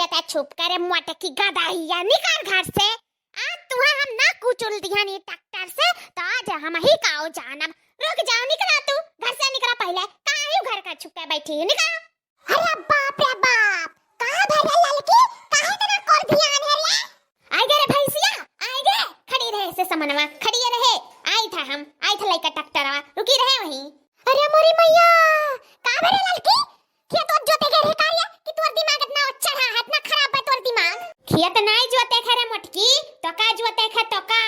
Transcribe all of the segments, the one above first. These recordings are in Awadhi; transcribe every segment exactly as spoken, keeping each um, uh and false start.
ते चुप करे मोटकी गदहिया, निकर घर से। आज तुहा हम ना कुचुल दिहन ई ट्रैक्टर से, तो आज हमही काउ जानब। रुक जाओ, निकरा तू, घर से निकरा पहिले। कहाँ ही घर का छुपे बैठी है, निकरा। अरे बाप रे बाप, कहाँ भरे ललकी, काहे इतना कर दिया है रे? आइ गे रे भैंसिया, आइ गे, खड़ी रहे से समनवा, खड़ी रहे। आइत है हम, आइत है लइका ट्रैक्टरवा, रुकी रहे वहीं। अरे मोरी मैया, का भरे ललकी, खेत ओत जोते गए रहे का रे, कि तोर दिमाग इतना चढ़ा है, इतना खराब है तोर दिमाग? खेत नाई जोते खे रे मोटकी, तो का जोते खे, तो का?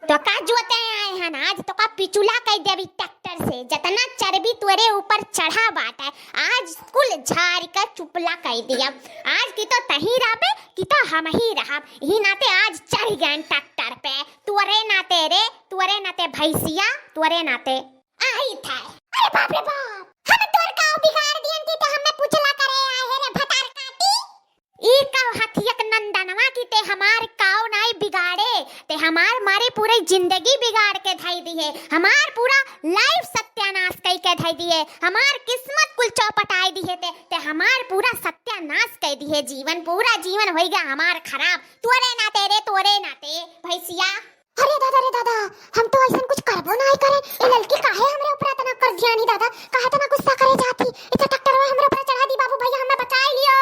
तो का जोते आए हन आज, तो का पिचुला कइ देबी ट्रैक्टर से। जतना चर्बी तोरे ऊपर चढ़ा बाटे, आज कुल झारि के चुपला कइ दिया। आज की तो तही रहबे, की तो हमही रहब। इही नाते आज चढ़ गए ट्रैक्टर पे, तोरे नाते रे, तोरे नाते भैंसिया, तोरे नाते। आई थे। अरे बाप रे बाप, हम तोर काउ बिगाड़ दियन की तो हमें पुचला करे आए है रे भतार काटी। ई का हथियक नंदनवा की ते हमार काउ नाई बिगाड़े, ते हमार मारी पूरी जिंदगी बिगाड़ के धई दिहे, हमार पूरा life सत्यानाश कई के धई दिहे, हमार किस्मत कुल चौपटाई दिहे, ते, ते हमार पूरा सत्यानाश कई दिहे, जीवन, पूरा जीवन होई गया हमार खराब, तोरे नाते रे, तोरे नाते, भैंसिया। अरे दादा रे दादा, हम तो ऐसन कुछ करबो नाई करे। ए ललकी काहे हमरे ऊपर इतना कर दिया नी दादा, काहे इतना गुस्सा करे जाती? इतना ट्रैक्टरवा हमरे ऊपर चढ़ा दी बाबू भैया, हमें बचाई लियो।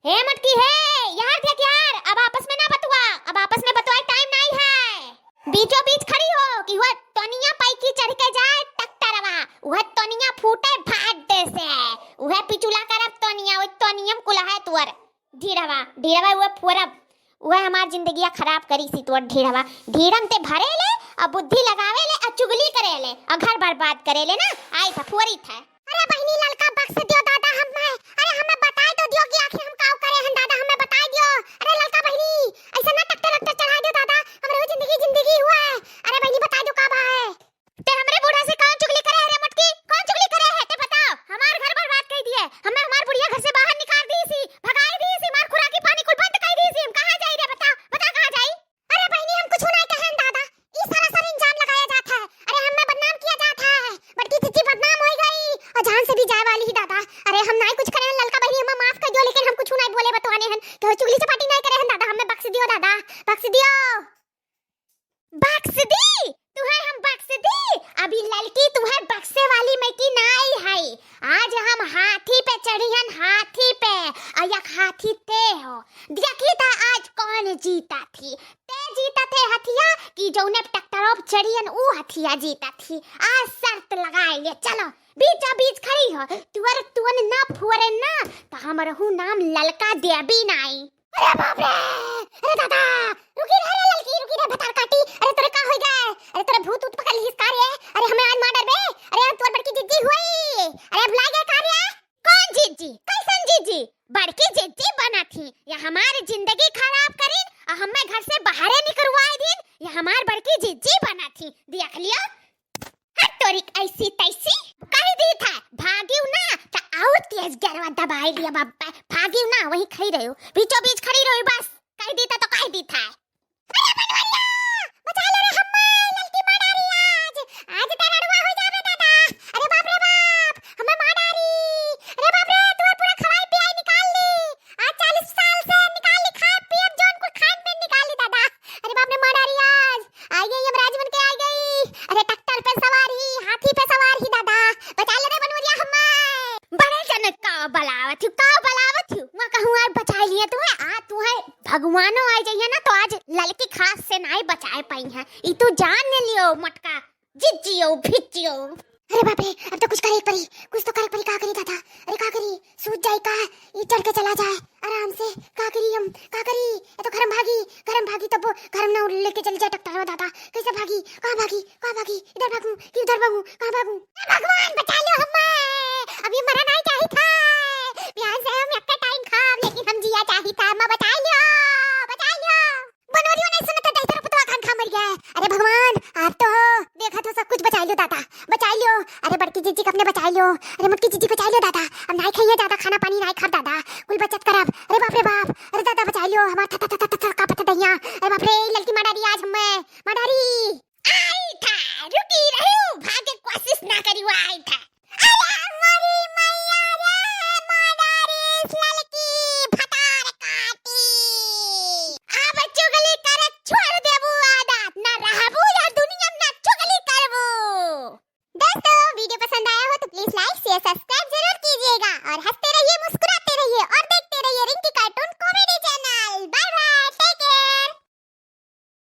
हे मटकी हे, यार देख यार, अब आपस में ना बतुआ, अब आपस में बतुआई टाइम नाई है। बीचों बीच खड़ी हो कि वह तोनिया पैकी चढ़ के जाए ट्रैक्टरवा, वह तोनिया फूटे भाट दे से, वह पिचुला करब तोनिया, वह तोनियम कुल है तुअर। ढीढ़वा, ढीढ़वा उहे फोरब, उहे हमार जिंदगिया खराब करी सी तोर ढीढ़वा। ढीढ़म ते भरे ले, अ बुद्धि लगावे ले, अ चुगली करे ले, अ घर बर्बाद करे ले ना, आई था, फोरी था। अरे बहिनी ललका बक्स दियो दादा हमें, अरे हमें बताई तो दियो कि आखिर हम काउ करे हन दादा, हमें बताई दियो। अरे ललका बहिनी, ऐसा ना ट्रैक्टर वैक्टर चढ़ा दियो दादा, हमरे वो जिंदगी जिंदगी हुआ है। अरे बहिनी बताई दो का बा है। ते हमरे बूढ़ा से कौन चुगली करे है रे मोटकी? कौन चुगली करे है? ते बताओ। हमार घर बर्बाद कई दिए। हमें हमार बुढ़िया घर से बाहर निकाल दी सी, भगाई दी सी, हमार खुराकी पानी कुल बंद कई दी सी। हम कहाँ जाई रे? बता, बता कहाँ जाई? अरे बहिनी, हम कुछ नहीं कहेन दादा, ई सरासर इल्जाम लगाया जात है। अरे हमें बदनाम किया जात है, बड़की जिज्जी बदनाम हो गई और जान से भी जाए वाली ही दादा। अरे हम नहीं कुछ करेन ललका बहिनी, हमें माफ कर दो, लेकिन हम कुछ नहीं बोले बतवाने हन, तो चुगली चपाटी नहीं करे हन दादा, हमें बख्श दियो दादा, बख्श दियो। बख्श दी? तुहे हम बख्श दी? अभी ललकी तुहे बख्शे वाली में की नाई है। आज हम हाथी पे चढ़ी हन, हाथी पे। अ यक हाथी ते हो। देखी था आज कौन जीता थी। ते जीता थे हथिया कि जौने ट्रैक्टरों पे चढ़ी हन ऊ हथिया जीता थी। आज शर्त लगाए ले, चलो बीचों बीच खड़ी हो। तुअर तुअन ना फुअरे ना, तो हमरहू नाम ललका देबी नाई। अरे बाप रे, अरे दादा, रुकी रे, अरे ललकी, रुकी रे, भतार काटी। अरे तोरे का होई गए? अरे तोरे भूत उत पकड़ लिहिस का रे? अरे हमें आज मार डरबे। अरे आज तोर बड़की जिज्जी हुई। अरे भुला गए का रे? कौन जिज्जी? कैसन जिज्जी? बड़की जिज्जी बना थी, या हमार जिंदगी खराब करीन, और हमें घर से बाहरे निकलवाए दीन, या हमार बड़की जिज्जी बना थी। देख लियो। हट तोरी ऐसी तैसी। कह दी था, भागियो ना, त आउर तेज गरवा दबाई लिया बाबा। भागियो ना, वहीं खड़ी रहो, बीचों बीच खड़ी रहो बस। कह दी था तो कह दी था। अरे बनवरिया, बचा ले रे हम्मा, ललकी मार डारी आज। आज तेरा रुआ हो जावे दादा। अरे बाप रे बाप, हमें मार डारी। अरे बाप रे, तू पूरा खवाई पियाई निकाल ली। आज चालीस साल से निकाल ली, खाए पिए जौन कुल खान पीन निकाल ली दादा। अरे बाप रे, मार डारी आज। आ गई यमराज बन के आ गई। अरे ट्रैक्टर पे सवार ही, हाथी पे सवार ही दादा। बचा ले रे बनवरिया हमें। बड़े जन का बलावत हूँ, का बलावत हूँ? मैं कहूँ आज बचा लिए तू है, आ तू है भगवानो आ जाइए ना तो आज ललकी खास से नाई बचाए पाई है। ई तू जान ले लियो मटका, जिज्जियो, भिज्जियो। अरे बाप रे, अब तो कुछ करे पड़ी, कुछ तो करे पड़ी, का करी दादा? अरे का करी, सूझ जाए का, ये चढ़ के चला जाए आराम से, का करी हम, का करी? ये तो घर में भागी, घर में भागी तब घर में ना लेके चली जाए ट्रैक्टर में दादा। कैसे भागी, कहाँ भागी, कहाँ भागी, इधर भागूं कि उधर भागूं, कहाँ भागूं? ए भगवान बचा लो हमें, अभी मरा नहीं चाहिए था, प्यार से हम एक टाइम खाब लेकिन हम जिया चाहिए था, अम्मा बचा लो, बचा लो। बनोरियो नहीं सुनत है, दहितर पुतवा खान खा मर गया है। अरे भगवान, आप तो देखा तो सब कुछ बचा लियो दादा, बचा लियो। अरे बड़की जिज्जी के अपने बचा लियो, अरे मोटकी जिज्जी बचा लियो दादा। अब नाई खाइए दादा, खाना पानी नाई खाब दादा, कुल बचत करब। अरे बाप रे बाप, अरे दादा बचा लियो हमार, था, था, था, था, था, का पता दहिया। अरे बाप रे, ललकी मार डारी आज हमें, मार डारी। आई था, रुकी रही, भागे कोशिश ना करी, वो आई था। अरे मोरी मैया रे, मार डारी इस ललकी भतार ए सस,